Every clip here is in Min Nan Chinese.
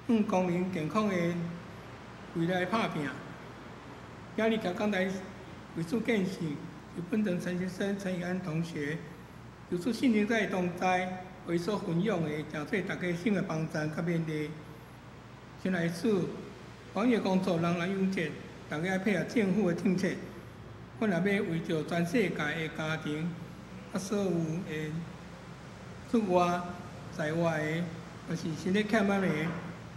向公民健康的未来拍拚。今日徛讲台为主见证，是本堂陈先生陈以安同学，求主圣灵在同在，为所分享的，诚做大家新的帮赞佮勉励。亲爱的主，防疫工作人人有责，大家爱配合政府的政策。阮也欲为著全世界的家庭，所有的出外、在外的，抑是身体欠满的，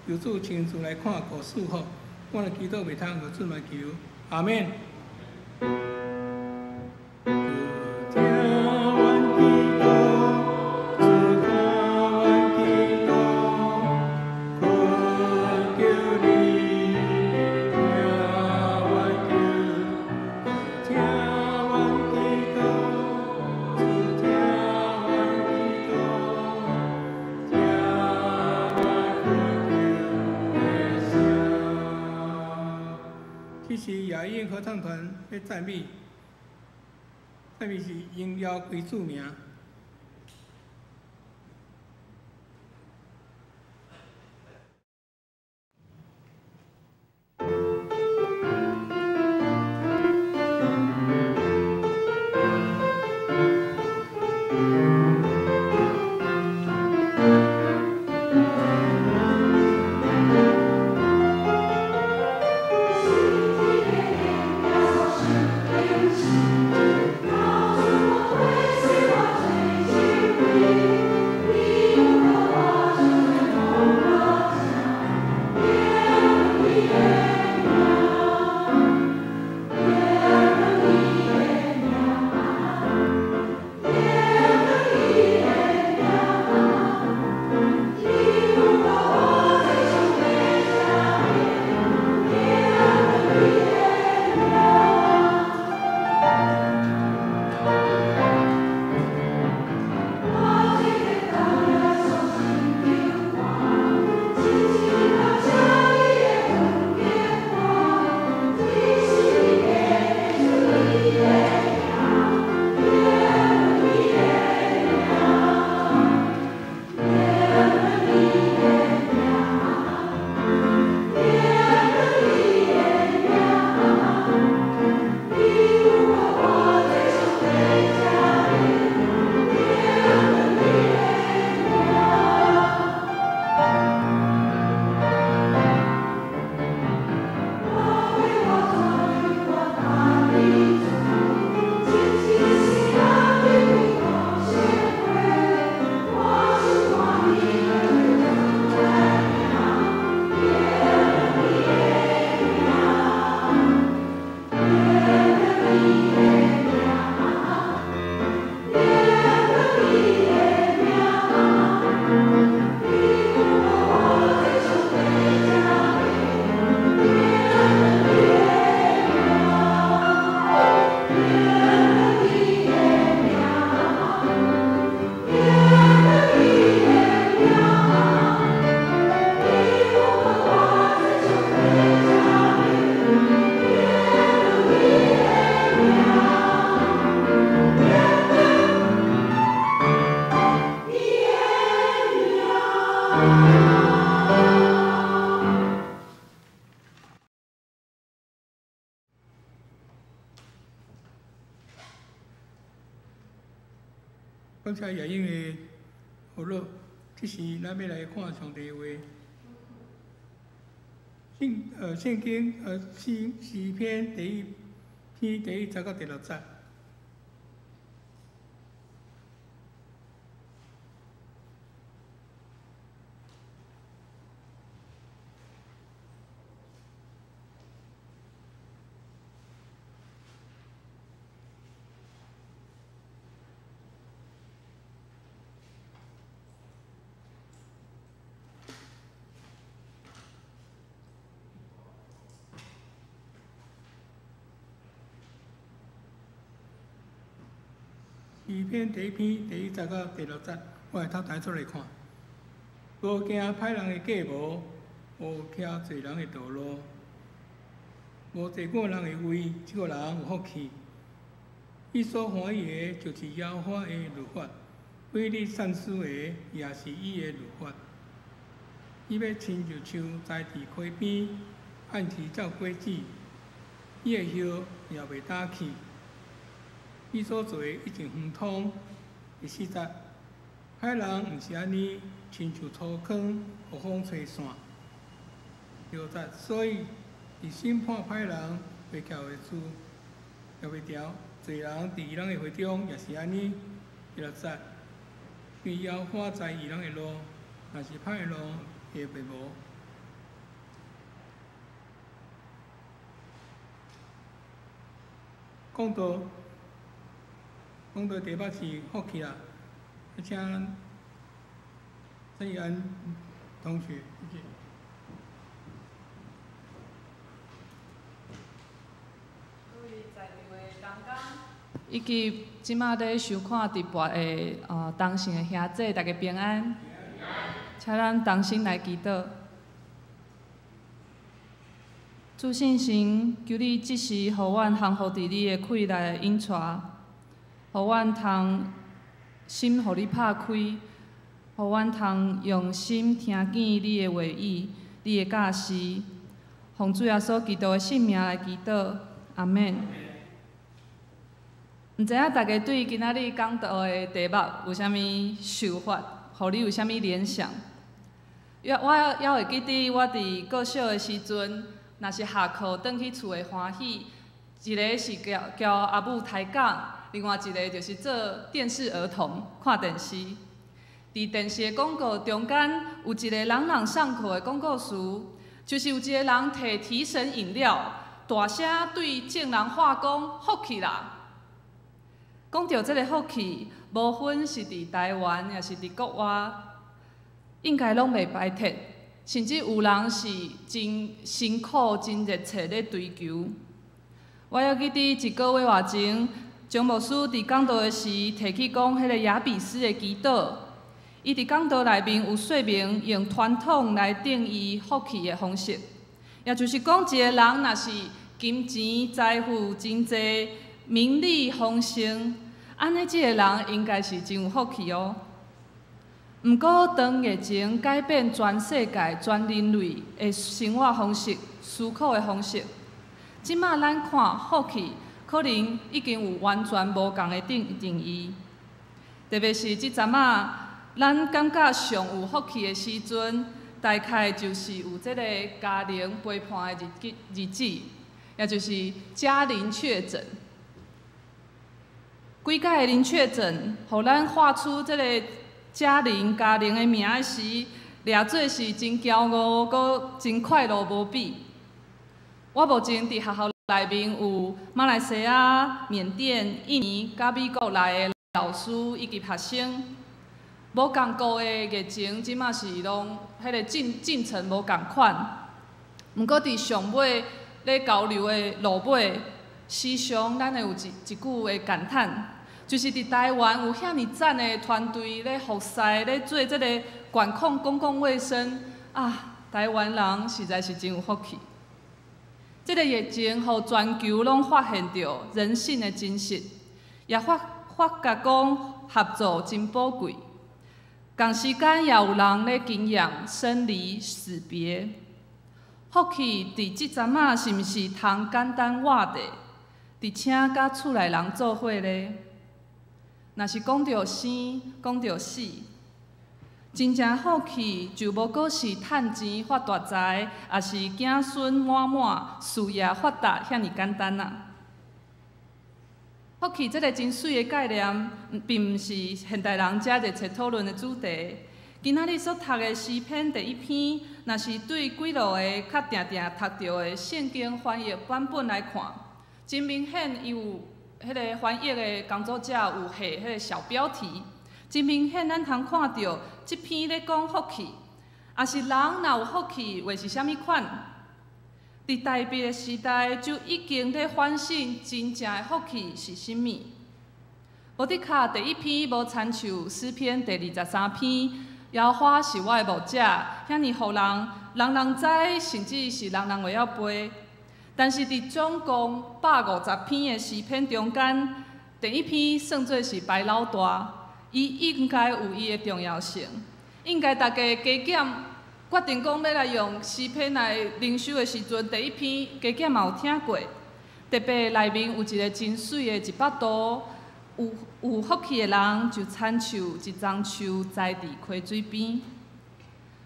求主亲自来看顾赐福。阮的祈祷袂通，予主来求，阿免。主听阮祈祷，主看阮祈祷，恳求你听阮求，主听阮祈祷，主听阮祈祷，听我恳求的声。这是雅音合唱团咧赞美，赞美是荣耀归主名。感谢夜莺的学乐，这时咱欲来看上帝话。圣经诗篇第一篇第一节到第六节。诗篇第一篇第一节到第六节，我会头抬出来看。无行歹人的计谋，无徛罪人的道路，无坐恶人的位，这个人有福气。伊所欢喜的，就是耶和华的律法；规律善事的，也是伊的律法。伊欲親像樹栽佇溪邊，按時結果子，伊的葉也袂焦去。伊所做的一定亨通。第四節，歹人毋是按呢，親像粗糠，予風吹散。六節，所以佇審判歹人袂徛會住，徛袂牢，罪人佇義人的會中也是按呢。第六節，因為耶和華知義人的路，但是歹的路會滅無。講道，講道題目是福氣啦，請陳以安同學，謝謝。各位在場的同工，以及這馬咧收看直播的同性的兄弟，大家平安。請咱同心來祈禱。主聖神，求你這時予阮降服佇你的氣內引帶，予阮通心予你拍開，予阮通用心聽見你的話語、你的教示。奉主耶穌基督的聖名來祈禱，阿們。毋知影大家對今仔日講道的題目有啥物想法，予你有啥物聯想？我猶會記得我佇國小的時陣，若是下課轉去厝會歡喜，一个是交交阿母抬槓，另外一个就是做電視兒童看電視。佇電視的廣告中間有一个朗朗上口的廣告詞，就是有一个人提提神飲料，大聲對眾人喊講福氣啦。講著這个福氣，無分是佇台灣，抑是佇國外，應該攏袂排斥，甚至有人是真辛苦、真熱切咧追求。我猶記得一个月外前，張牧師佇講道的時提起講，彼个雅比斯的祈禱，伊佇講道內面有說明用傳統來定義福氣的方式，也就是講，一个人若是金錢財富真濟、名利豐盛，按呢，這个人應該是真有福氣哦。毋過，當疫情改變全世界、全人類的生活方式、思考的方式，這馬咱看福氣，可能已經有完全無仝的定義。特別是這陣仔，咱感覺上有福氣的時陣，大概就是有這个家庭陪伴的日子，也就是家庭確診。幾擺的零確診，予咱喊出這个嘉玲、嘉玲的名的時，掠做是真驕傲，閣真快樂無比。我目前佇學校內面有馬來西亞、緬甸、印尼佮美國來的老師以及學生，無仝國的疫情，這馬是攏彼个進程無仝款。毋過佇上尾咧交流的路尾，時常咱會有一句的感嘆，就是佇台灣有遐爾讚的團隊咧服侍，咧做這个管控公共衛生啊！台灣人實在是真有福氣。這个疫情予全球攏發現著人性的真實，也發覺講合作真寶貴。仝時間也有人咧經驗生離死別。福氣佇這陣仔是毋是通簡單活的？佇請佮厝內人做伙咧？若是講著生，講著死，真正福氣就無閣是趁錢發大財，抑是子孫滿滿、事業發達遐爾簡單啊！福氣這个真媠的概念，並毋是現代人遮熱切討論的主題。今仔日所讀的詩篇第一篇，若是對幾落个較定定讀著的聖經翻譯版本來看，真明顯，伊有彼个翻譯的工作者有下彼个小標題，真明顯，咱通看著這篇咧講福氣，抑是人若有福氣，會是啥物款？佇大衛的時代就已經咧反省真正的福氣是啥物。無的確，第一篇無親像詩篇第23篇，耶和華是我的牧者，遐爾予人人人知，甚至是人人會曉背。但是佇總共150篇的詩篇中間，第一篇算做是排老大，伊應該有伊的重要性，應該大家加減決定講欲來用詩篇來靈修的時陣，第一篇加減嘛有聽過，特別內面有一个真媠的一幅圖，有有福氣的人就親像一欉樹栽佇溪水邊。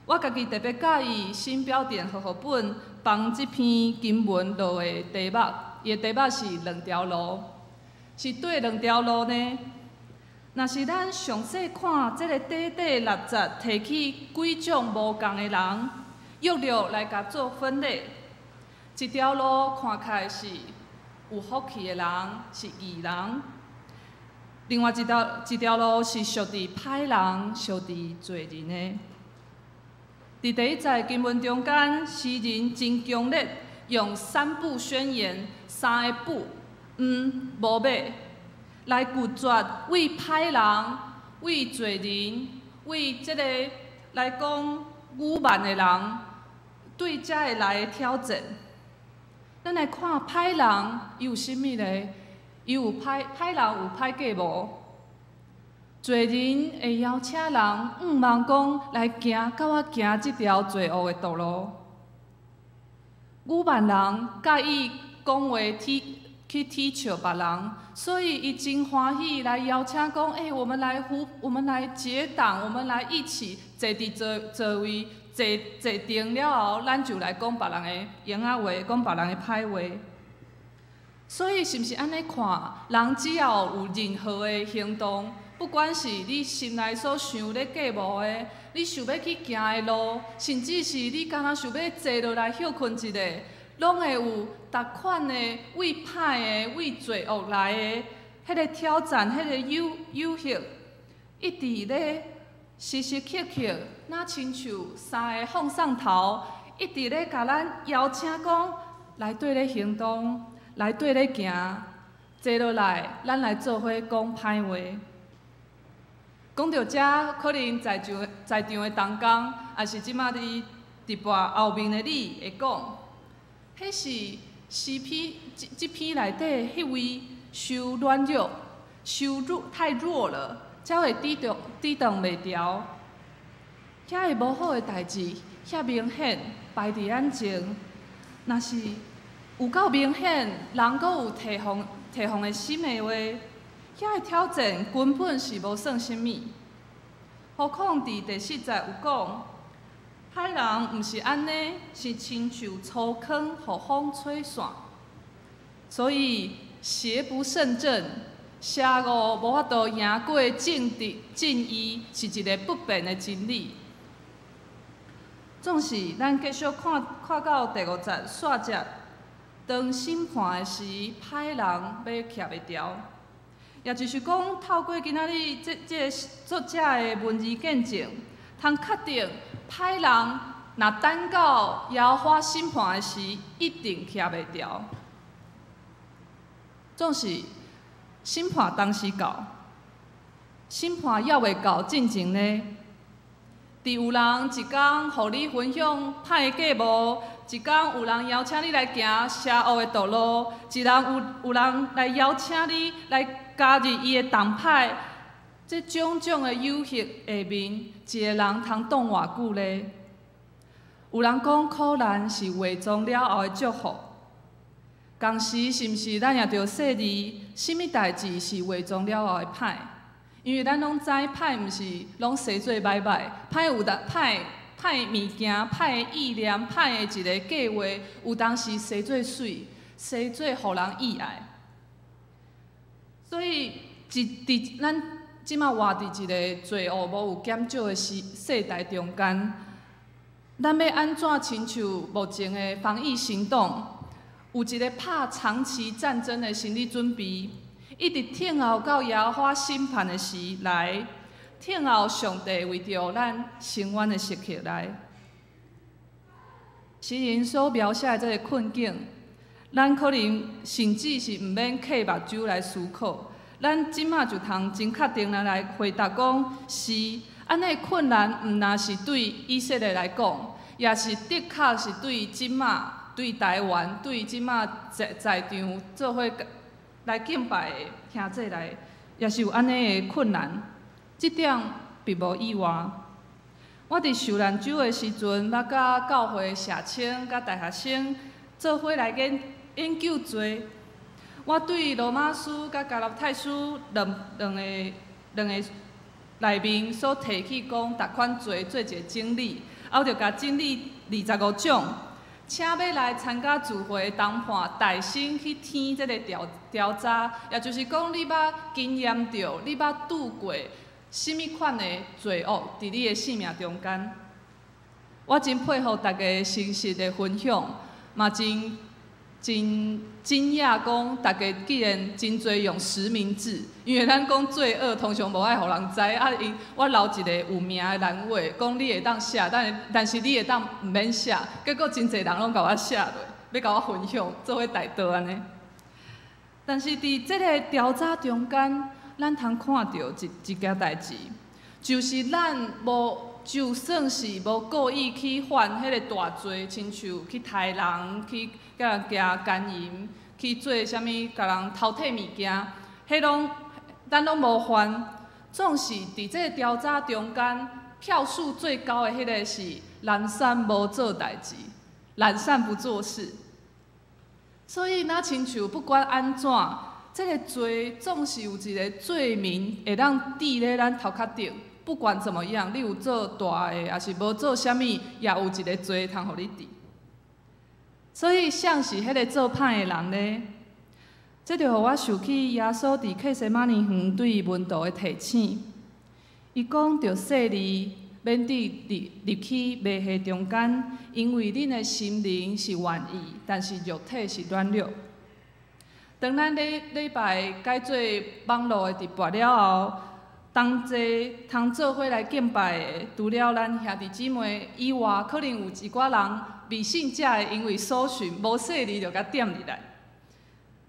我家己特別佮意新標點和合本幫這篇經文落的題目，伊的題目是兩條路，是佗兩條路呢？若是咱詳細看這个短短六節，提起幾種無仝的人，約略來共做分類。一條路看起來是有福氣的人，是義人；另外一條路是屬佇歹人、屬佇罪人的。佇第一節經文中間，詩人真強烈用三不宣言，三个不，毋，無欲，來拒絕為歹人、為罪人、為這个來講愚蠻的人，對遮个來的挑戰。咱來看歹人，伊有啥物咧？伊有歹歹人有歹計無？罪人會邀請人，向望講來行，佮我行這條罪惡的道路。愚蠻人佮意講話去恥笑別人，所以伊真歡喜來邀請講：欸，我們來呼，我們來結黨，我們來一起坐佇座座位，坐坐定了後，咱就來講別人的閒仔話，講別人的歹話。所以是毋是按呢看？人只要有任何的行動，不管是你心內所想咧計謀的，你想欲去行的路，甚至是你敢若想欲坐落來歇睏一下，攏會有逐款的為歹的、為罪惡來的彼个挑戰、彼个誘惑，一直咧時時刻刻，若親像三个放送頭，一直咧共咱邀請講，來綴咧行動，來綴咧行，坐落來，咱來做伙講歹話。講著遮，可能在場在場的同工，抑是這馬佇直播後面的你會講，彼是詩篇這這篇內底彼位傷軟弱、傷弱太弱了，才會抵擋袂牢。遐个無好的代誌，遐明顯擺佇眼前，若是有夠明顯，人閣有提防的心的話，遐个挑戰根本是無算啥物。何況佇第四節有講，歹人毋是按呢，是親像粗糠，予風吹散。所以邪不勝正，邪惡無法度贏過正直正義，是一个不變的真理。總是咱繼續看看到第五節煞節，當審判的時，歹人欲徛袂牢。也就是講，透過今仔日這這个作者的文字見證，通確定歹人若等到耶和華審判的時，一定徛袂牢。總是審判當時到，審判猶未到進前呢？佇有人一工予你分享歹的計謀，一工有人邀請你來行邪惡的道路，一人有有人來邀請你來加入伊的黨派，這種種的誘惑下面，一个人通擋偌久呢？有人講苦難是偽裝了後的祝福，仝時是毋是咱也著細膩？啥物代誌是偽裝了後的歹？因為咱攏知歹毋是攏生做歹歹，歹有當歹歹物件、歹的意念、歹的一个計劃，有當時生做媠，生做予人意愛。所以，一佇咱這馬活佇一个罪惡無有減少的時世代中間，咱欲按怎親像目前的防疫行動，有一个拍長期戰爭的心理準備，一直等候到耶和華審判的時來，等候上帝為著咱伸冤的時刻來。詩人所描寫的這个困境，咱可能甚至是毋免瞌目睭來思考，咱這馬就通真確定的來回答講，是。按呢困難，毋但是對以色列來講，也是的確是對這馬、對台灣、對這馬在在場做伙來敬拜的兄弟來，也是有按呢的困難。這點並無意外。我佇受難週的時陣，捌佮教會社青佮大學生做伙來研究罪。我對羅馬書佮加拉太書兩個內面所提起講，逐款罪做一个整理，啊，我就共整理25種，請欲來參加聚會的同伴，大聲去聽這个調查，也就是講，你捌經驗著，你捌拄過啥物款的罪惡，佇你的生命中間。我真佩服大家誠實的分享，嘛真真驚訝講，大家竟然真濟用實名制，因為咱講罪惡通常無愛予人知，啊，𪜶我留一個有名的欄位，講你會當寫，但是你會當毋免寫，結果真濟人攏共我寫落，欲共我分享，做伙代禱按呢。但是佇這個調查中間，咱通看著一件代誌，就是咱無就算是無故意去犯彼個大罪，親像去刣人、去共人行姦淫、去做啥物，共人偷摕物件，彼攏咱攏無犯。總是佇這個調查中間，票數最高的彼个是懶散無做代誌，懶散不做事。所以，若親像不管按怎，這个罪總是有一个罪名會當釘咧咱頭殼頂。不管怎麼樣，你有做大的，抑是無做啥物，也有一个罪通予你釘。所以，誰是彼個做歹的人呢？這就予我想起耶穌佇客西馬尼園對門徒的提醒。伊講著細膩，免得入去迷惑中間，因為恁的心靈是願意，但是肉體是軟弱。當咱禮禮拜改做網路的直播了後，同齊通做伙來敬拜的，除了咱兄弟姊妹以外，可能有一寡人未信者會因為搜尋無細膩就共點入來。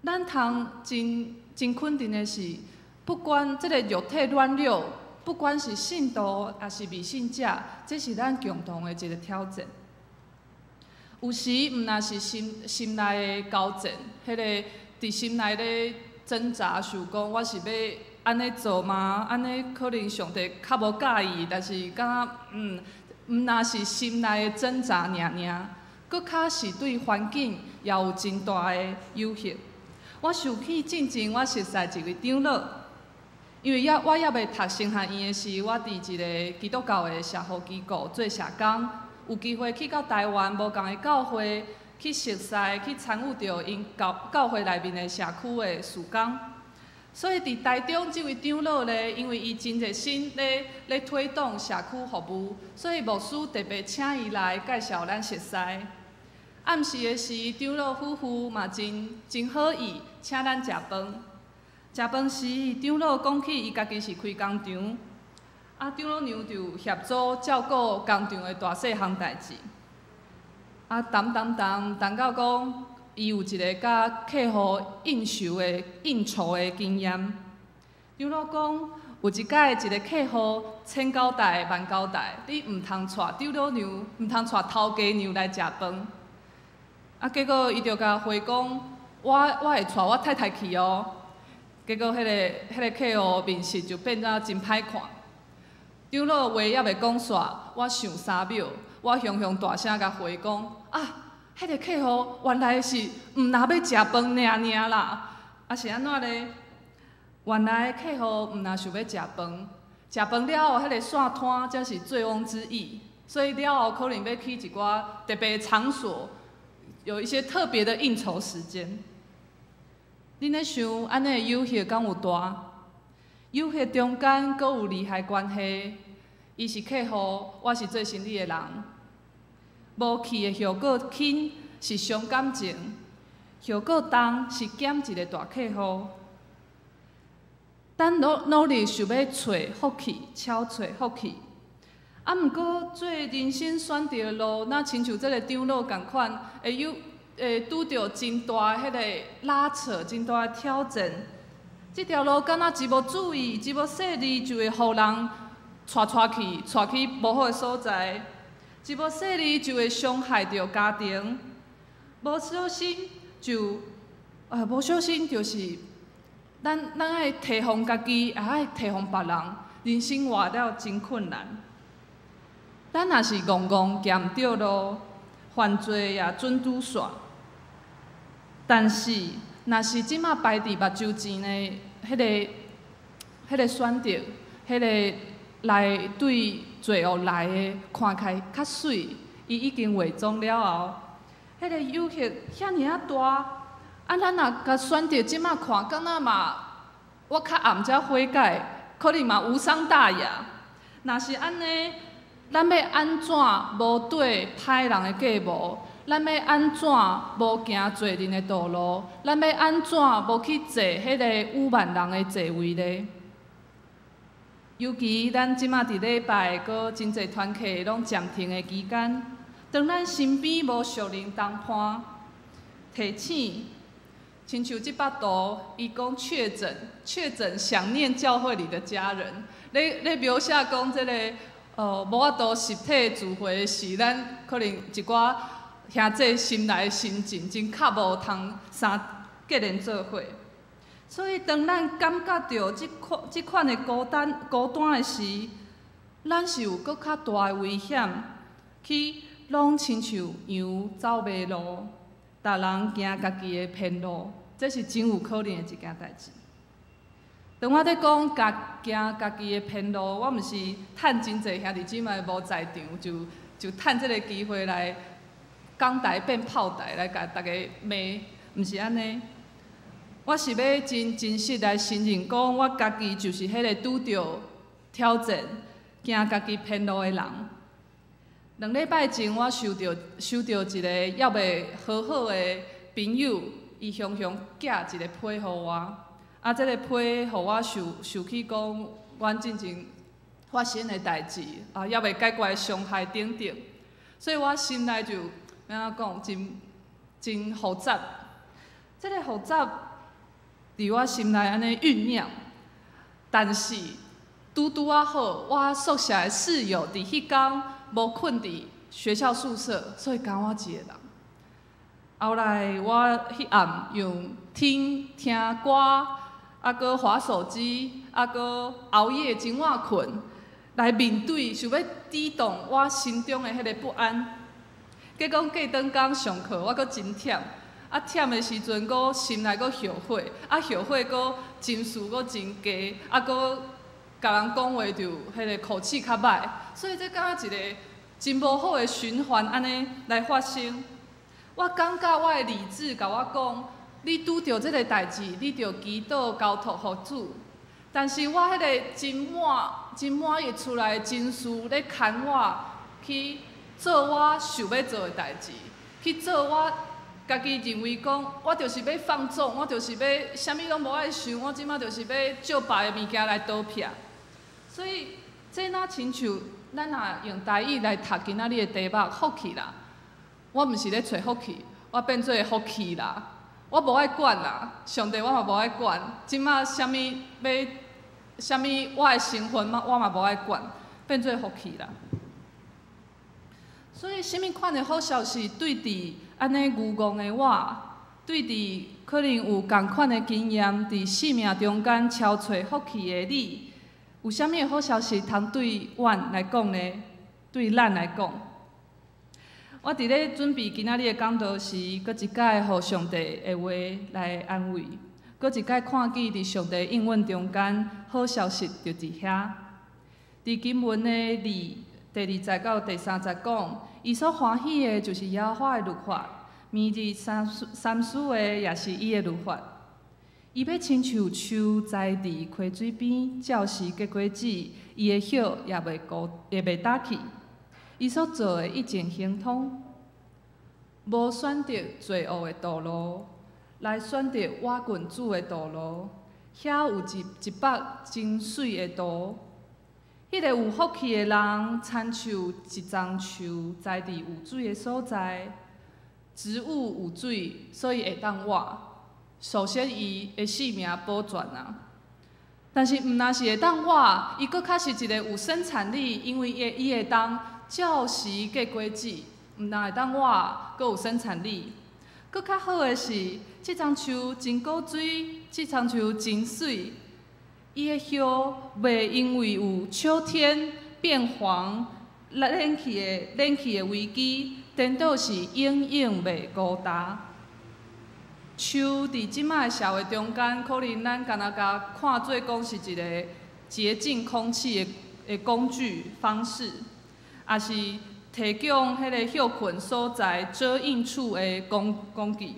咱通真真肯定的是，不管這个肉體軟弱，不管是信徒抑是未信者，這是咱共同的一个挑戰。有時毋若是心內的交戰，彼个佇心內咧掙扎，想講我是欲按呢做嗎？按呢可能上帝較無佮意，但是感覺毋若是心內的掙扎爾爾，閣較是對環境也有真大的誘惑。我想起進前我熟似一位長老，因為我猶未讀神學院的時，我佇一个基督教的社福機構做社工，有機會去到台灣無仝的教會去熟似，去參與著𪜶教會內面的社區的事工。所以佇台中這位長老咧，因為伊真熱心咧推動社區服務，所以牧師特別請伊來介紹咱熟似。暗時的時，長老夫婦嘛真真好意，請咱食飯。食飯時，長老講起伊家己是開工廠，啊，長老娘就協助照顧工廠的大細項代誌。啊，談談談談到講，伊有一个佮客戶應酬的經驗。長老講，有一擺一个客戶千交代萬交代，你毋通帶長老娘，毋通帶頭家娘來食飯。啊，結果伊就共回講，我會帶我太太去哦。結果彼个客戶面色就變做真歹看。長老話猶未講煞，我想3秒，我雄雄大聲共回講，啊，彼个客戶原來是毋若欲食飯爾爾啦，啊是按怎咧？原來客戶毋若想欲食飯，食飯了後，彼个散攤才是醉翁之意，所以了後可能欲去一寡特別場所，有一些特別的應酬時間。恁咧想，按呢的誘惑敢有大？誘惑中間閣有利害關係，伊是客戶，我是做生意的人。無去的後果輕是傷感情，後果重是減一个大客戶。咱努力想欲揣福氣，巧揣福氣。啊，毋過做人生選擇的路，若親像這个長老仝款，會拄著真大彼个拉扯，真大的挑戰。這條路敢若一無注意，一無細膩，就會予人帶去，帶去無好的所在。一無細膩就會傷害著家庭。無小心就是咱愛提防家己，也愛提防別人。人生活了真困難。咱若是戇戇行毋著路，犯罪也準拄煞。但是，若是這馬排佇目睭前的彼個選擇，彼個來對罪惡來的，看起來較媠，伊已經偽裝了後，彼個誘惑遐爾仔大，啊，咱若共選擇這馬看，敢若嘛，我較暗才悔改，可能嘛無傷大雅。若是按呢，咱欲按怎無綴歹人的計謀？咱欲按怎無行罪人的道路？咱欲按怎無去坐彼個愚頑人的座位咧？尤其咱這馬佇禮拜，閣真濟團契攏暫停的期間，當咱身邊無屬靈同伴提醒，親像這幅圖，伊講確診，確診想念教會裡的家人。咧描寫講這個，無法度實體聚會時，咱可能一寡兄弟心內心情真較無通相結連做伙。所以，當咱感覺著這款的孤單的時，咱是有閣較大的危險，去攏親像羊走迷路，逐人行家己的偏路，這是真有可能的一件代誌。當我咧講行家己的偏路，我毋是趁真濟兄弟姊妹無在場，就趁這个機會來講台變炮台來共逐家罵，毋是按呢。我是欲真真實來承認講，我家己就是彼個拄著挑戰、行家己偏路的人。2禮拜前，我收著一个猶未好好的朋友，伊雄雄寄一个批予我。啊，這个批予我想起講，阮進前發生的代誌，啊，猶未解決的傷害等等，所以我心內就按怎講，真真複雜。這個複雜佇我心內按呢醞釀，但是拄拄仔好，我宿舍的室友佇彼工無睏佇學校宿舍，所以干我一个人。後來我彼暗用聽歌，啊，閣滑手機，啊，閣熬夜真晚睏，來面對想欲抵擋我心中的彼个不安。結果過轉工上課，我閣真忝，啊忝的時陣，閣心內閣後悔，啊後悔閣情緒閣真低，啊閣共人講話就彼个口氣較歹，所以這敢若一個真無好的循環按呢來發生。我感覺我的理智共我講，你拄著這个代誌，你著祈禱交託予主。但是我彼个真滿意出來的情緒咧牽我去做我想欲做的代誌，去做我家己認為講，我就是欲放縱，我就是欲啥物攏無愛想，我這馬就是欲借別的物件來逃避。所以，這若親像咱若用台語來讀今仔日的題目，福氣啦。我毋是咧揣福氣，我變做福氣啦。我無愛管啦，上帝我嘛無愛管。這馬啥物欲啥物，我的身份嘛，我嘛無愛管，變做福氣啦。所以，啥物款的好消息對佇按呢愚戇的我，對佇可能有仝款的經驗，佇生命中間敲揣福氣的你，有啥物的好消息通對阮來講呢？對咱來講，我佇咧準備今仔日的講道時，閣一擺予上帝的話來安慰，閣一擺看見佇上帝應允中間，好消息就佇遐。佇經文的第二節到第三節講，伊所歡喜的，就是耶和華的律法，暝日三思的也是伊的律法。伊欲親像樹栽佇溪水邊，照時結果子，伊的葉也袂焦去。伊所做的一定亨通，無選擇罪惡的道路，來選擇倚近主的道路。遐有一幅真媠的圖。彼个有福氣的人，親像一欉樹栽佇有水的所在，植物有水，所以會當活。首先，伊的性命保全啊。但是，毋但是會當活，伊閣較是一個有生產力，因為伊會當照時結果子，毋但會當活，閣有生產力。閣較好的是，這欉樹真古錐，這欉樹真媠。伊的葉袂因為有秋天變黃，冷氣的危機，顛倒是永遠袂孤單。樹佇這擺的社會中間，可能咱敢若共看做講是一個潔淨空氣的工具方式，抑是提供彼个歇睏所在遮蔭處的工具。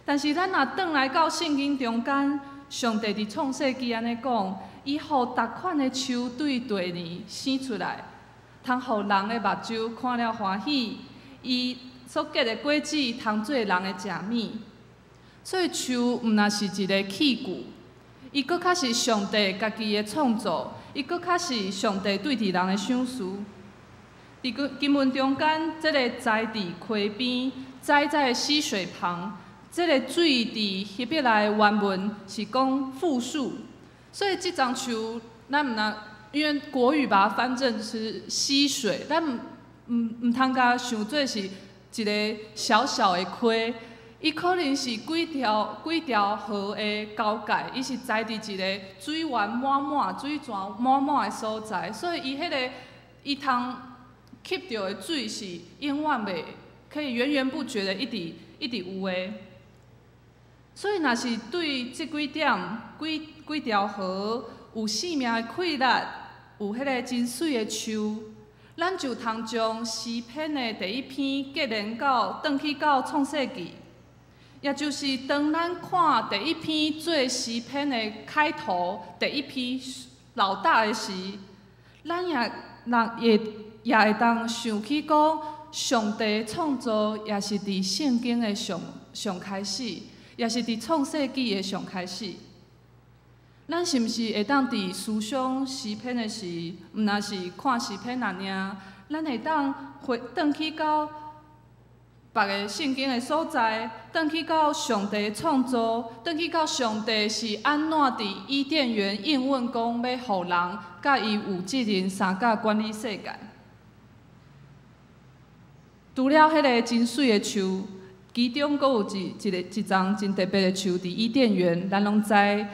但是咱若轉來到聖經中間，上帝佇創世記按呢講，伊予逐款的樹對地呢生出來，通予人的目睭看了歡喜，伊所結的果子通做人的食物。所以樹毋若是一個器具，伊閣較是上帝家己的創造，伊閣較是上帝對佇人的賞賜。佇經文中間，這个栽佇溪邊，栽在溪水旁，這个水佇希伯來原文是講複數，所以這叢樹咱毋若因為國語把它翻成是溪水，咱毋通共想做是一个小小的溪，伊可能是幾條幾條河的交界，伊是栽佇一个水源滿滿、水泉滿滿的所在，所以伊彼个伊通吸著的水是永遠袂可以源源不絕的一直一直有的。所以，若是對這幾點幾幾條河有生命的氣力，有彼个真媠的樹，咱就通將詩篇的第一篇結連到轉去到創世記，也就是當咱看第一篇做詩篇的開頭，第一篇老大的時，咱也人會也會當想起講，上帝創造也是佇聖經的上上開始，也是佇創世記的上開始。咱是毋是會當佇思想詩篇的時，毋若是看詩篇爾爾，咱會當回轉去到別个聖經的所在，轉去到上帝創造，轉去到上帝是按怎佇伊甸園應允講欲予人佮伊有責任相佮管理世界。除了彼个真媠的樹，其中閣有一一个一叢真特別的樹佇伊甸園，咱攏知，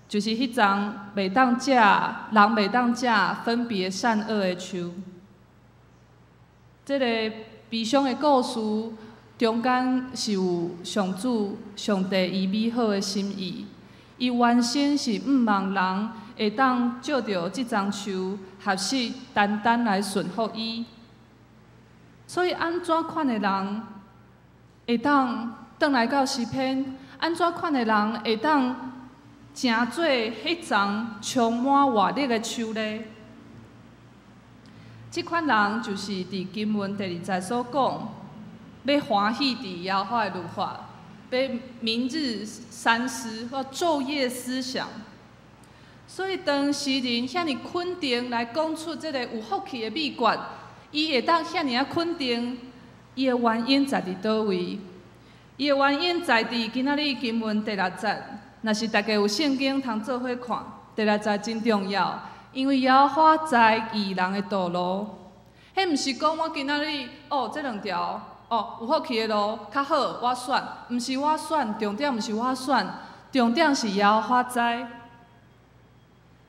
就是彼叢袂當食，人袂當食分別善惡的樹。這个悲傷的故事中間是有上主上帝伊美好的心意，伊原先是向望人會當藉著這叢樹學習單單來順服伊。所以按怎款的人會當轉來到詩篇？按怎款的人會當成做彼叢充滿活力的樹呢？這款人就是佇經文第二節所講，欲歡喜佇耶和華的律法，欲明日三思或晝夜思想。所以當詩人遐爾肯定來講出這个有福氣的秘訣，伊會當遐爾仔肯定，伊的原因在佇佗位？伊的原因在佇今仔日經文第六節。若是大家有聖經通做伙看，第六節真重要，因為耶和華知義人的道路。彼毋是講我今仔日哦，這兩條哦有福氣的路較好，我選，毋是我選，重點毋是我選，重點是耶和華知。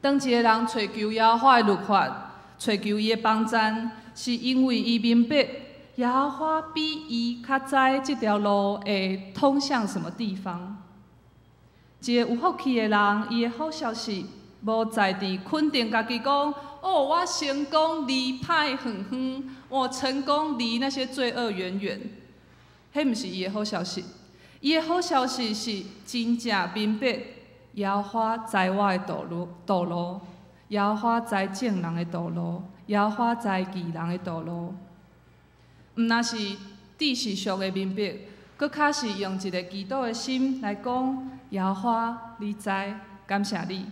當一个人揣求耶和華的律法，揣求伊的幫贊，是因為伊明白耶和華比伊較知這條路會通向什麼地方。一个有福氣的人，伊的好消息無在佇肯定家己講，哦，我成功離歹遠遠，我成功離那些罪惡遠遠。彼毋是伊的好消息，伊的好消息是真正明白耶和華知我的道路，道路，耶和華知正人的道路，耶和華知義人的道路。毋若是知識上的明白，閣較是用一个祈禱的心來講，耶和華，你知，感謝你。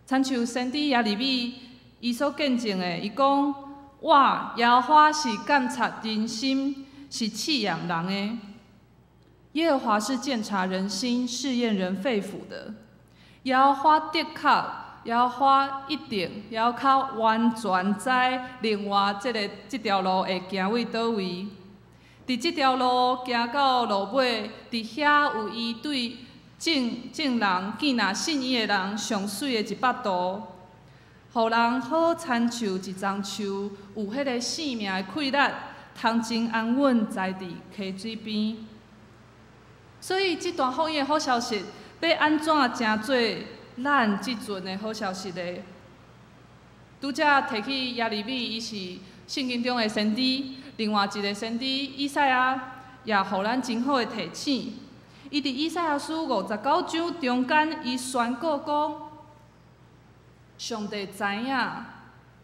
親像先知耶利米，伊所見證的，伊講：我耶和華是鑒察人心，是試驗人的。耶和華是鑒察人心、試驗人肺腑的。耶和華的確，耶和華一定，耶和華完全知另外這个這條路會行為佗位。佇這條路行到路尾，佇遐有伊對眾眾人見若信伊的人上媠的一幅圖，予人好親像一欉樹有彼个生命的氣力，通真安穩栽佇溪水邊。所以，這段福音的好消息，欲按怎成做咱這陣的好消息呢？拄才提起耶利米，伊是聖經中的先知，另外一个先知以賽亞也予咱真好的提醒。伊佇以賽亞書59章中間，伊宣告講：上帝知影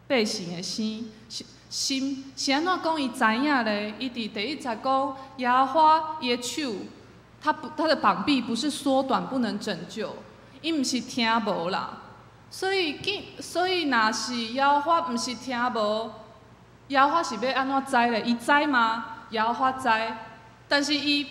百姓的心，心是按怎講？伊知影咧？伊佇第一節講，耶和華伊的手，他不他的膀臂不是縮短不能拯救，伊毋是聽無啦。所以，所以若是耶和華毋是聽無，耶和華是欲按怎知咧？伊知嗎？耶和華知，但是伊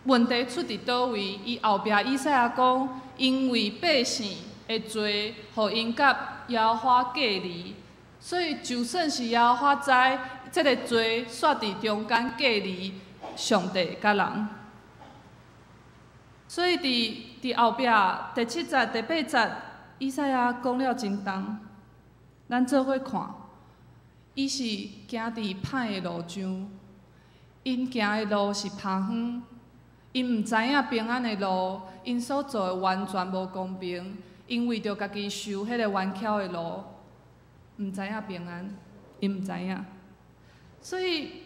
問題出佇佗位？伊後壁以賽亞講，因為百姓的罪，予𪜶佮耶和華隔離，所以就算是耶和華知，這个罪煞佇中間隔離上帝佮人。所以佇後壁第七節、第八節，以賽亞講了真重，咱做伙看，伊是行佇歹的路上，𪜶行的路是拋遠，𪜶毋知影平安的路，𪜶所做的完全無公平，𪜶為著家己修彼個彎曲的路，毋知影平安，𪜶毋知影。所以，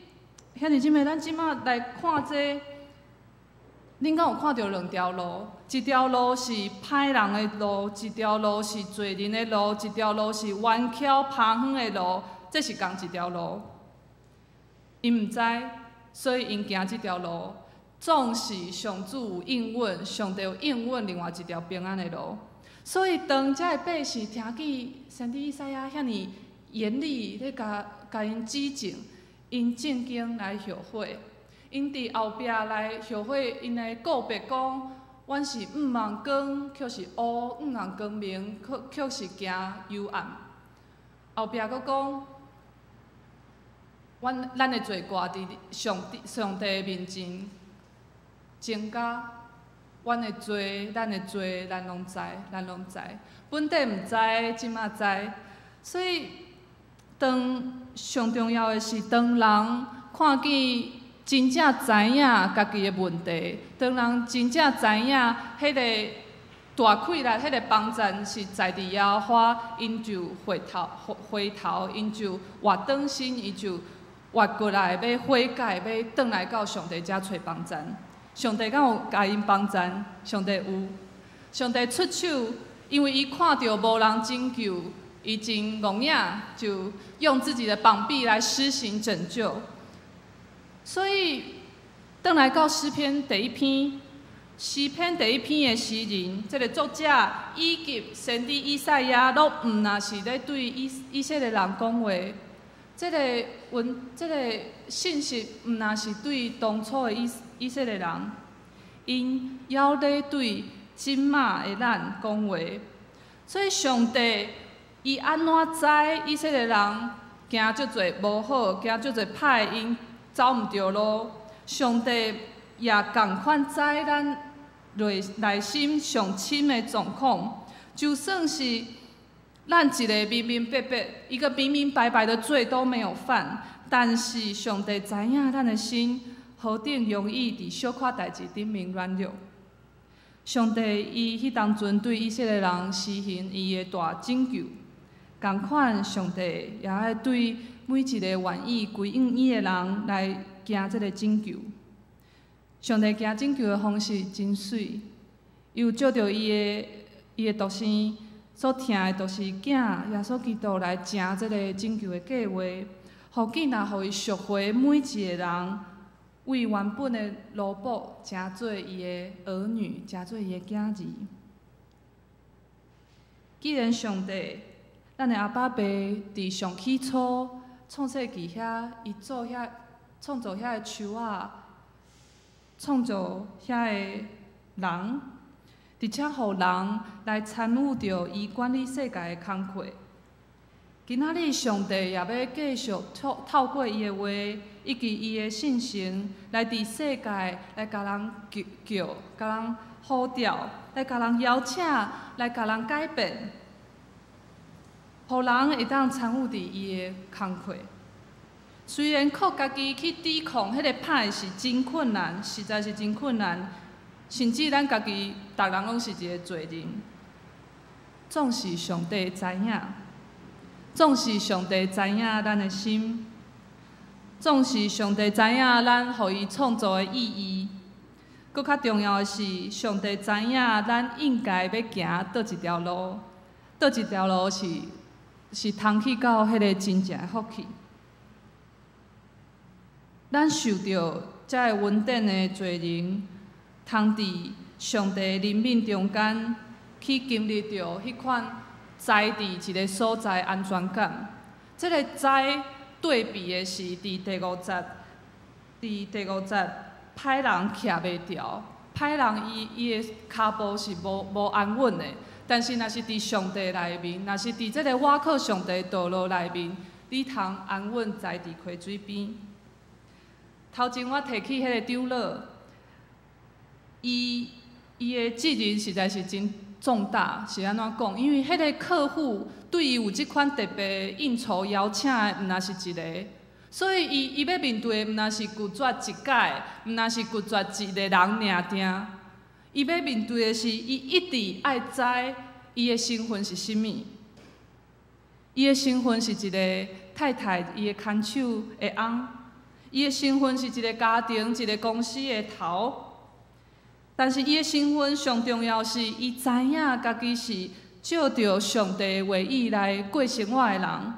兄弟姊妹，咱這馬來看這個，恁敢有看著兩條路？一條路是歹人的路，一條路是罪人的路，一條路是彎曲拋遠的路，這是仝一條路。𪜶毋知，所以𪜶行這條路。總是上主有應允，上帝有應允另外一條平安的路。所以當這个百姓聽見先知以賽亞遐爾嚴厲咧共共𪜶指正，𪜶正經來後悔。𪜶佇後壁來後悔，𪜶來告白講：阮是向望光，卻是烏；向望光明，卻卻是行幽暗。後壁閣講，阮咱的罪過佇上帝上帝面前增加，阮的罪，咱的罪，咱攏知，咱攏知。本底毋知，這馬知。所以，當上重要的是，當人看見真正知影家己的問題，當人真正知影彼个大氣力、彼个幫贊是在佇耶和華，𪜶就回頭回頭，𪜶就活轉身，伊就活過來，欲悔改，欲轉來到上帝遮揣幫贊。上帝敢有共𪜶幫贊？上帝有。上帝出手，因為伊看著無人拯救，伊真戇影，就用自己的膀臂來施行拯救。所以，轉來到詩篇第一篇，詩篇第一篇的詩人，這个作者以及先知以賽亞，攏毋若是咧對以以色列人講話。這个文，這个信息毋若是對當初的以以色列人，𪜶猶咧對這馬的咱講話。所以上帝伊按怎知以色列人行足濟無好，行足濟歹，𪜶走毋著路。上帝也仝款知咱內內心上深的狀況，就算是咱一个明明白白、一個明明白白的罪都沒有犯，但是上帝知影咱的心何等容易佇小可代誌頂面軟弱。上帝伊彼當陣對以色列人施行伊的大拯救，仝款上帝也愛對每一个願意歸向伊的人來行這个拯救。上帝行拯救的方式真媠，伊有藉著伊的伊的獨生所疼的獨生囝耶穌基督來成這个拯救的計劃，予囝若予伊贖回每一个人，為原本的奴僕成做伊的兒女，成做伊的囝兒。既然上帝，咱的阿爸父佇上起初創世紀遐，伊做遐創造遐个樹仔，創造遐个人，而且予人來參與著伊管理世界的工課。今仔日上帝也欲繼續透透過伊的話，以及伊的聖神，來佇世界來共人叫叫，共人呼召，來共人邀請，來共人改變。予人會當參與佇伊的工課。雖然靠家己去抵抗彼個歹是真困難，實在是真困難，甚至咱家己逐人攏是一個罪人。總是上帝知影，總是上帝知影咱的心，總是上帝知影咱予伊創造的意義。閣較重要的是，上帝知影咱應該欲行佗一條路，佗一條路是通去到彼個真正的福氣。咱受著這个恩典的罪人，通佇上帝憐憫中間去經歷著彼款栽佇一个所在安全感。這个栽對比的是佇第五節，佇第五節，歹人徛袂牢，歹人伊的跤步是無安穩的。但是若是佇上帝內面，若是佇這个倚靠上帝道路內面，你通安穩栽佇溪水邊。頭前我提起彼个長老，伊的責任實在是真重大，是按怎講？因為彼个客戶對伊有這款特別應酬邀請的，毋若是一個，所以伊欲面對的毋若是拒絕一擺，毋若是拒絕一個人爾定，伊欲面對的是伊一直愛知伊的身份是啥物，伊的身份是一個太太，伊的牽手的翁。伊的身份是一個家庭、一個公司的頭，但是伊的身份上重要是，伊知影家己是照著上帝的話語來過生活的人，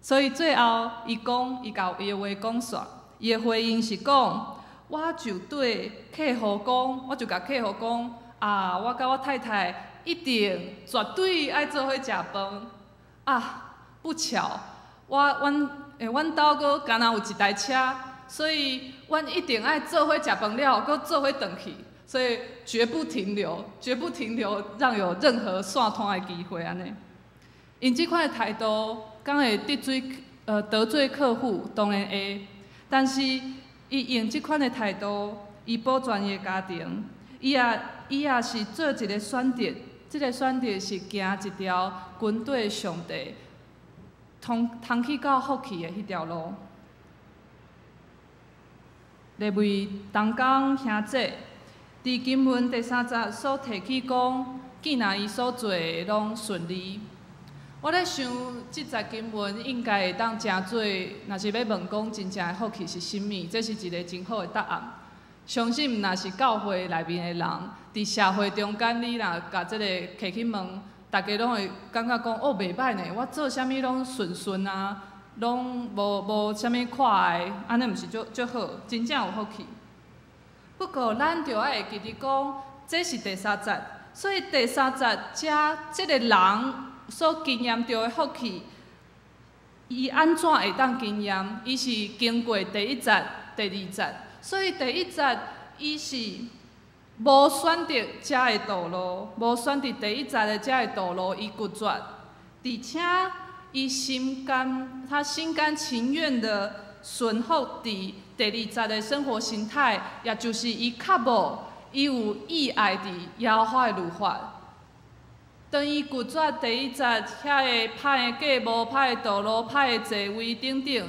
所以最後伊講，伊共伊的話講煞，伊的回應是講：我就對客戶講，我就共客戶講，啊，我佮我太太一定絕對愛做伙食飯。啊，不巧，阮兜閣干焦有一台車，所以阮一定愛做伙食飯了，閣做伙轉去，所以絕不停留，絕不停留，讓有任何散攤的機會按呢。𪜶這款的態度，敢會得罪客戶？當然會，但是伊用這款的態度，伊保全伊的家庭，伊也是做一个選擇，這个選擇是行一條跟綴上帝，通去到福氣的彼條路。利未同工兄弟，佇經文第三節所提起講，見若伊所做的攏順利。我咧想，這節經文應該會當成做，若是欲問講真正的福氣是啥物，這是一个真好的答案。相信毋若是教會內面的人，佇社會中間，你若共這个提去問，大家攏會感覺講，哦，袂䆀呢，我做啥物攏順順啊，攏無啥物闊礙，按呢毋是足足好，真正有福氣。不過，咱著愛會記得講，這是第三節，所以第三節遮這个人所經驗著的福氣，伊按怎會當經驗？伊是經過第一節、第二節，所以第一節伊是無選擇遮个道路，無選擇第一節的遮个道路，伊拒絕，而且伊心甘，他心甘情願的順服佇第二節的生活形態，也就是伊較無，伊有意愛佇耶和華的律法。當伊拒絕第一節遐个歹的計謀、歹的道路、歹的座位等等，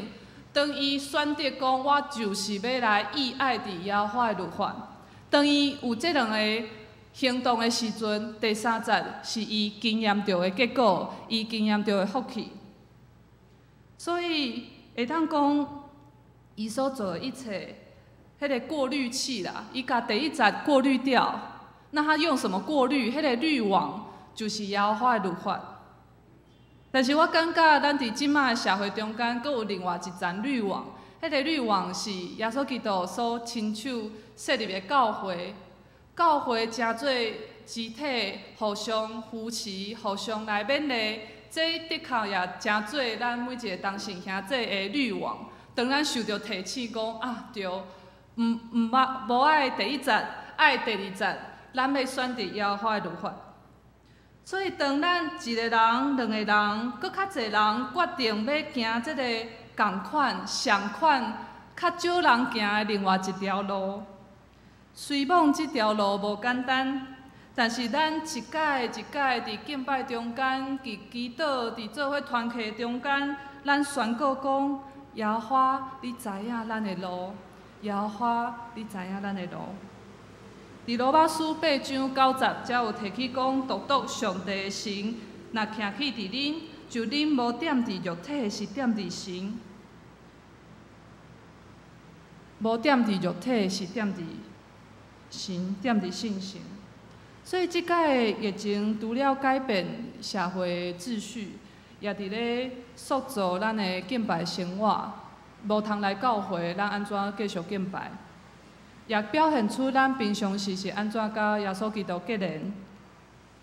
當伊選擇講我就是欲來意愛佇耶和華的律法。當伊有這兩個行動的時陣，第三節是伊經驗著的結果，伊經驗著的福氣。所以會當講，伊所做的一切，彼个過濾器啦，伊共第一節過濾掉。那他用什麼過濾？彼个濾網就是耶和華的律法。但是我感覺，咱佇這擺的社會中間，閣有另外一層濾網。彼个濾網是耶穌基督所親手設立的教會，教會成做肢體，互相扶持，互相來勉勵。這的確也成做咱每一个同信兄弟的濾網。當咱受著提醒講啊，對，毋愛無愛第一節，愛第二節，咱欲選擇耶和華的律法。所以，當咱一个人、兩个人、閣較濟人決定欲行這个仝款、相款、較少人行的另外一條路，雖罔這條路無簡單，但是咱一擺一擺佇敬拜中間，佇祈禱、佇做伙團契中間，咱宣告講：耶和華，你知影咱的路；耶和華，你知影咱的路。佇羅馬書8章9節，才有提起講，獨獨上帝的神，若徛起佇恁，就恁無踮佇肉體，是踮佇神；無踮佇肉體，是踮佇神，踮佇信心。所以這擺的疫情除了改變社會秩序，也佇咧塑造咱的敬拜生活。無通來教會，咱按怎繼續敬拜？也表現出咱平常時是按怎佮耶穌基督結連，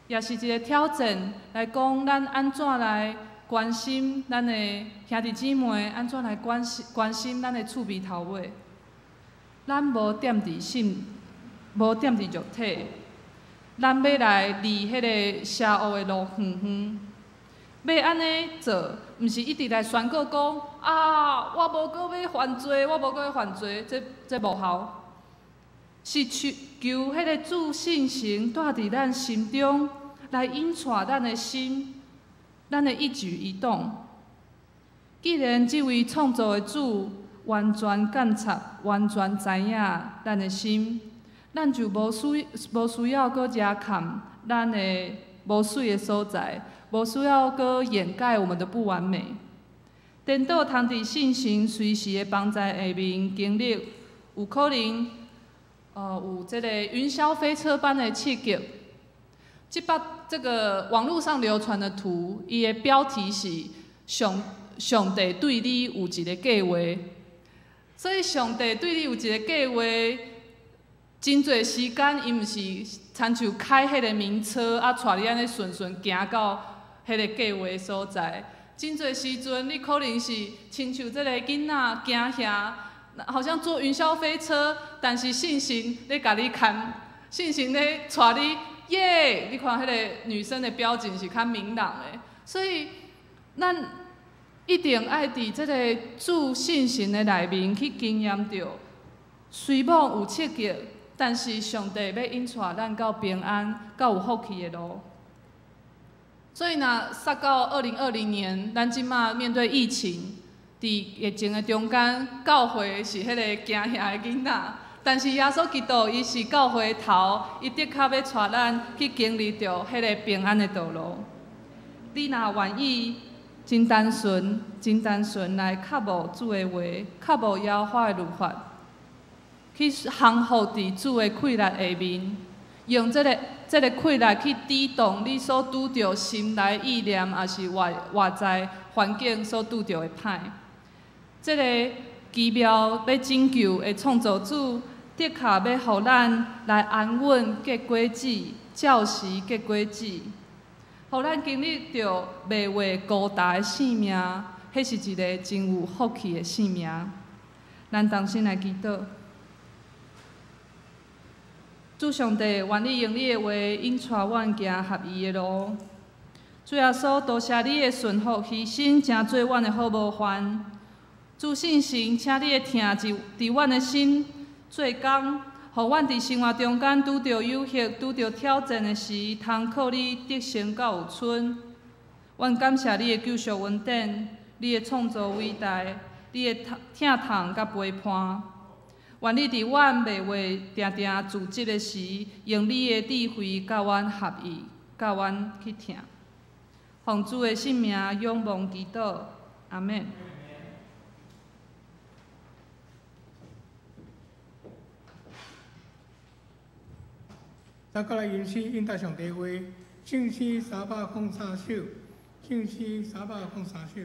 也是一個挑戰來講，咱按怎來關心咱的兄弟姊妹，按怎來關心關心咱的厝邊頭尾。咱無踮佇信，無踮佇肉體。咱欲來離彼个邪惡的路遠遠，欲按呢做，毋是一直來宣告講啊，我無閣欲犯罪，我無閣欲犯罪，這這無效。是求求彼個主聖神蹛佇咱心中，來引帶咱的心，咱的一舉一動。既然這位創造的主完全監察、完全知影咱的心。咱就無需要閣遮崁咱的無媠的所在，無需要閣掩蓋我們的不完美。顛倒通佇聖神隨時的幫助下面經歷，有可能，有這个雲霄飛車般的刺激。這擺這个網路上流傳的圖，伊的標題是上上帝對你有一個計畫，所以上帝對你有一个計畫。真濟時間，伊毋是親像開彼个名車啊，帶你按呢順順行到彼个計畫所在。真濟時陣，你可能是親像這个囡仔驚嚇，好像坐雲霄飛車，但是聖神咧共你牽，聖神咧帶你，耶！你看彼个女生的表情是較明朗的，所以咱一定愛佇這个主聖神的內面去經驗著，雖罔有刺激。但是上帝欲引帶咱到平安、到有福氣的路。所以若煞到2020年，咱這馬面對疫情，佇疫情的中間，教會是彼个驚嚇的囡仔，但是耶穌基督伊是教會的頭，伊的確欲帶咱去經歷著彼个平安的道路。你若願意真單純、真單純來靠慕主的話，靠慕耶和華的律法。去降服佇主的氣力下面，用這个這个氣力去抵擋你所拄著心內意念，抑是外外在環境所拄著的歹。這个奇妙欲拯救的創造主，的確欲予咱來安穩結果子，照時結果子，予咱經歷著袂話孤單的生命，彼是一个真有福氣的生命。咱同心來祈禱。主上帝，願你用你的話引帶阮行合宜的路。主耶穌，多謝你的順服犧牲，成做阮的好模範。主聖神，請你的疼佇佇阮的心做工，予阮佇生活中間拄著誘惑、拄著挑戰的時，通靠你得勝到有剩。阮感謝你的救贖恩典，你的創造偉大，你的疼痛佮陪伴。願你佇阮袂話定定自責的時，用你的智慧佮阮合一，佮阮去疼。奉主的聖名，仰望祈禱，阿們。咱閣來吟詩應答上帝話，聖詩303首，聖詩303首。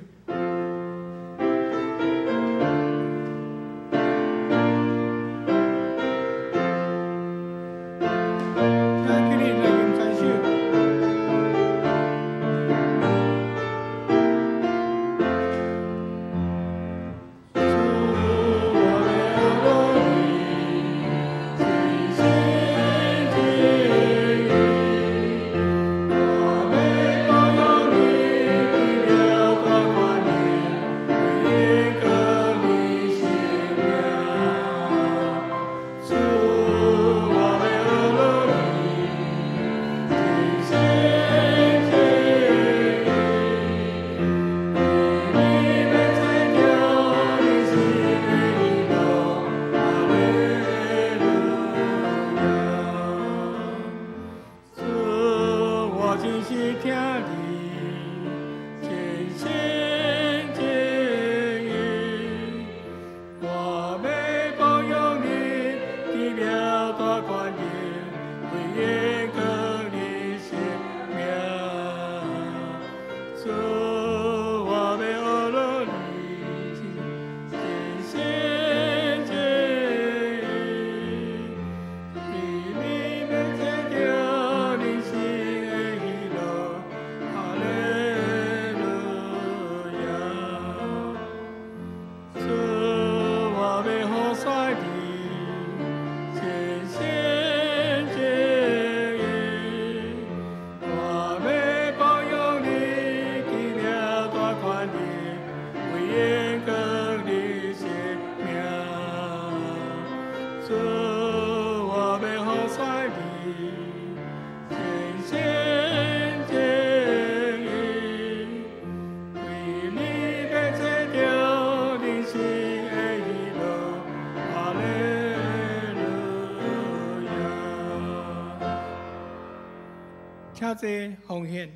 請坐奉獻。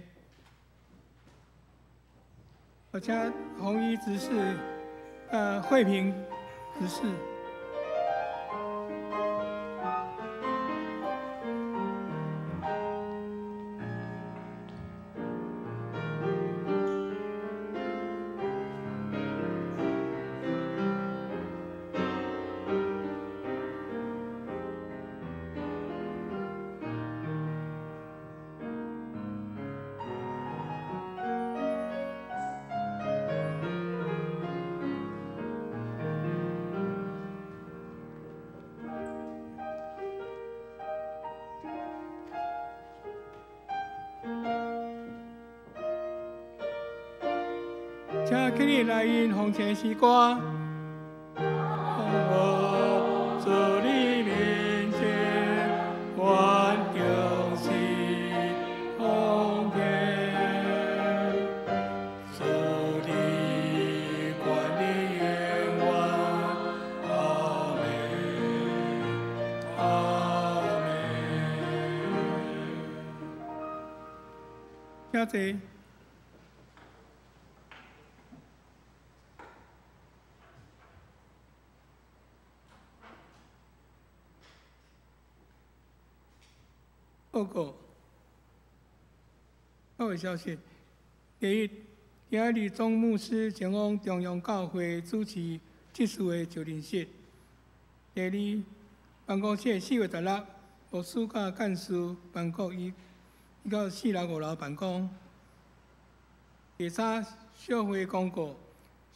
我請紅衣執事，慧平執事。請起立來吟奉獻詩歌。我主你面前，願忠心奉獻，主的權力永遠，阿們，阿們。請坐。報告，報告消息。第一，今日總牧師前往中央教會主持執事的就任式。第二，辦公室4月16，牧師佮幹事辦公伊到4樓5樓辦公。第三，小會公告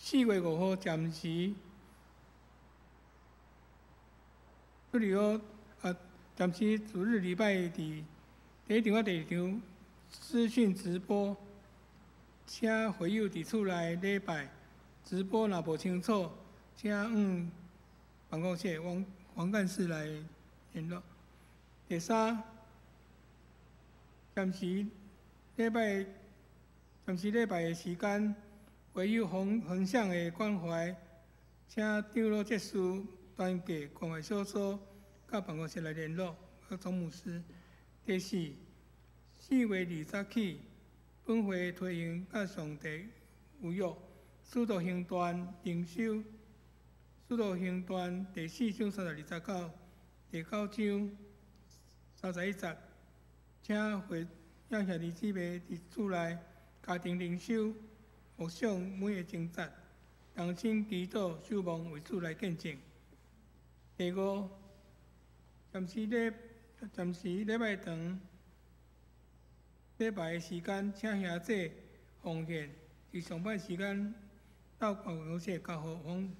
，4月5號暫時，主日啊，暫時主日禮拜佇第一場佮第二場視訊直播，請會友佇厝內禮拜直播若無清楚，請向辦公室王黃幹事來聯絡。第三，暫時禮拜的時間，會友橫向的關懷，請長老執事團契關懷小組佮辦公室來聯絡，佮總牧師。第四，4月20起，本會推行佮上帝有約，使徒行傳靈修，使徒行傳第四章32節到第九章31節，請會請兄弟姊妹佇厝內家庭靈修，默想每个章節，同心祈禱守望為主來見證。第五，暫時禮拜堂禮拜的時間，請兄弟奉獻，佇上班時間到辦公室交予黃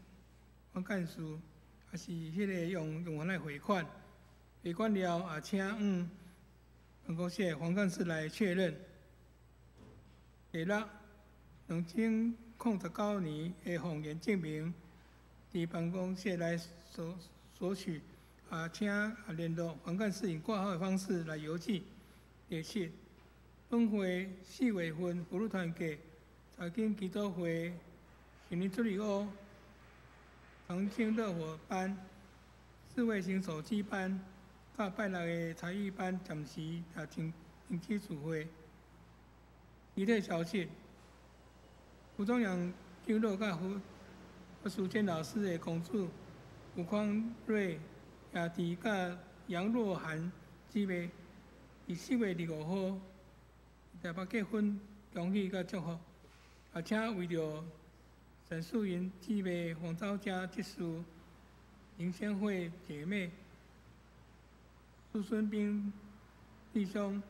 黃幹事，抑是彼个用來匯款，匯款了也請向辦公室黃幹事來確認。第六，2019年的奉獻證明，佇辦公室來索取，也請聯絡黃幹事用掛號的方式來郵寄。第七，本會4月份婦女團契、財經祈禱會、聖靈主日學、長青樂活班、智慧型手機班、佮拜六的才藝班暫時也停止聚會。其他消息，吳宗陽長老佮胡淑娟老師的公子吳匡瑞、亞迪佮楊若涵姊妹，佇4月25號台北結婚，恭喜佮祝福。也請為著陳素雲姊妹、黃昭佳執事、林仙惠姐妹、蘇孫斌弟兄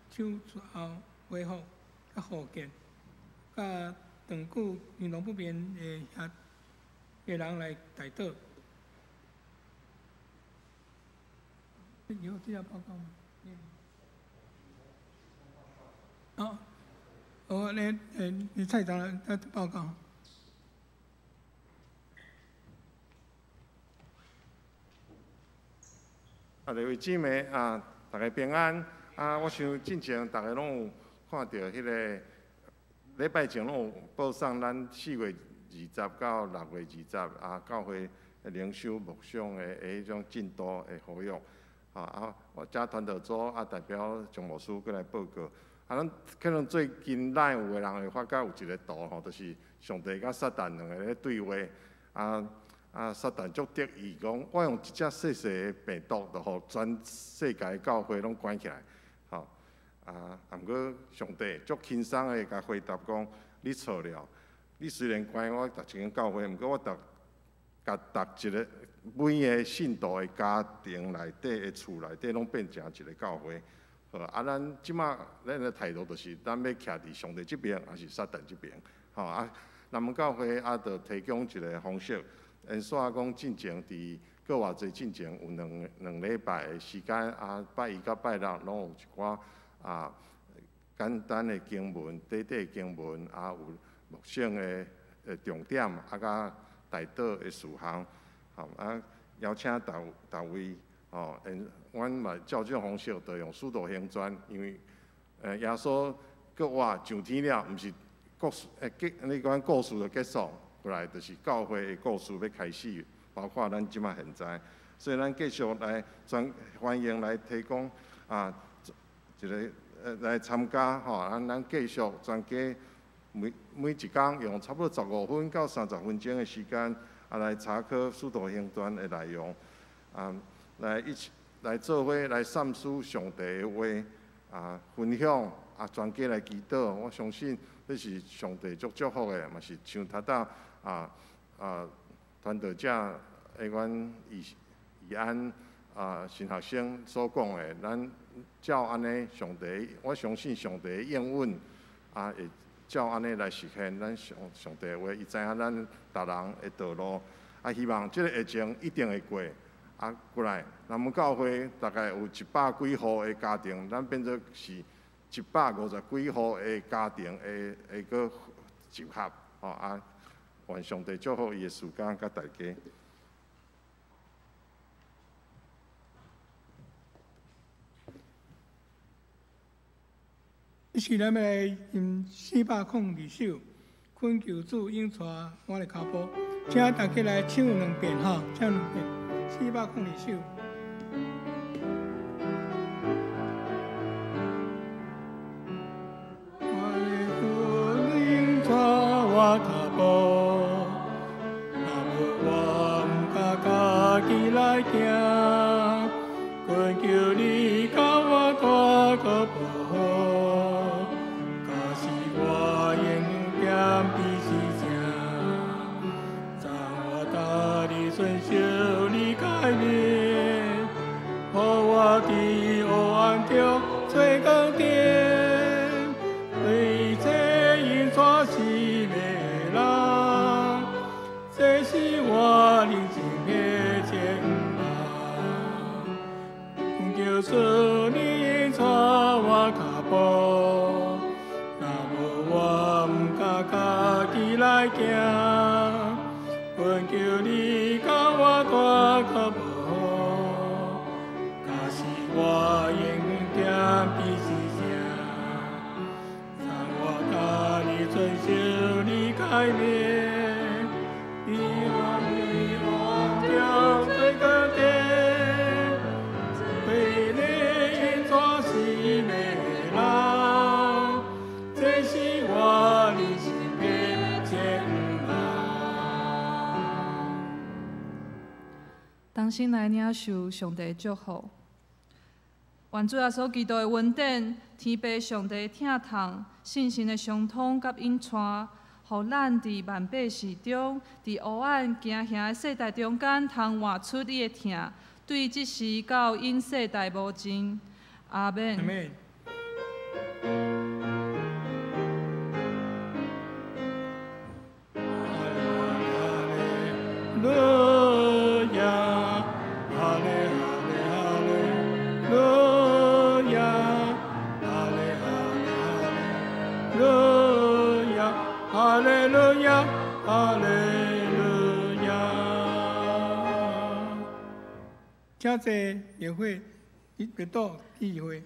手術後恢復佮復健，佮長久行動不便的遐的人來代禱。有這個報告嗎？好，哦，你蔡長來報告。啊，各位姊妹啊，大家平安。啊，我想進前大家攏有看著彼个禮拜前攏有報送咱4月20到6月20啊，教會靈修牧想的彼種進度的呼籲。吼啊，我遮传道组啊代表张牧师过来报告。啊，咱可能最近咱有的人会发觉有一个图吼，就是上帝佮撒旦两个咧对话。啊啊，撒旦足得意讲，我用一只细细的病毒，就予全世界教会拢关起来。吼啊，毋过上帝足轻松的共回答讲，你错了。你虽然关我逐一间教会，毋过我逐共逐一个每个信徒的家庭内底的厝内底，拢变成一个教会。好，啊，咱这马咱的态度就是，咱欲徛伫上帝这边，抑是撒旦这边？吼啊，南门教会啊，就提供一个方式，延续讲进前伫阁偌济进前有两礼拜的时间啊，拜一佮拜六拢有一寡啊简单的经文、短短的经文啊，有牧圣的重点啊，佮代祷的事项，吼啊，邀请逐逐位吼，阮嘛照这种方式，就用使徒行传，因为耶稣阁活上天了，毋是故事结，你讲故事就结束，过来就是教会的故事欲开始，包括咱这马现在，所以咱继续来专欢迎来提供啊一个来参加吼，咱继续全家每每一工用差不多15分到30分钟的时间啊来查考使徒行传的内容啊，来一起来做伙来散思上帝的话啊，分享啊，全家来祈祷，我相信这是上帝足祝福的，嘛是像头拄啊啊传道者的阮以以安啊新学生所讲的，咱照按呢上帝，我相信上帝的应允啊，会照按呢来实现咱上上帝的话，伊知影咱逐人的道路啊，希望这个疫情一定会过。啊，过来，南门教会大概有100几户的家庭，咱变做是150几户的家庭会会阁集合，吼啊，愿上帝祝福伊的时间佮大家。是咱欲来吟402首，恳求主引带我的跤步，请大家来唱两遍吼，唱两遍。402首。我的主引带我跤步，若无我毋敢家己来行，恳求你共我带个保护，假使我永远彼是正，昨我逐日顺受你改变，予我伫黑暗中做光点，对这引带死的人，这是我人生的展望。恳求主你引带我跤步，若无我毋敢家己来行，恳求你共我带个保护，假使我永远彼是正，让我逐日遵守你诫命，你我伫黑暗中做光点，为你引带死的人，这是我人生的展望。同心来领受上帝的祝福。愿主耶稣基督的恩典、天父上帝的疼痛、圣神的相通佮引带，予咱伫万百世中，伫黑暗惊吓的世代中间，通活出伊的疼，对这时到永世代无尽。阿们。阿们。哈利路亚，哈利哈利哈利路亚，哈利哈利哈利路亚，哈利路亚，哈利路亚。请坐，联会，别倒，聚会。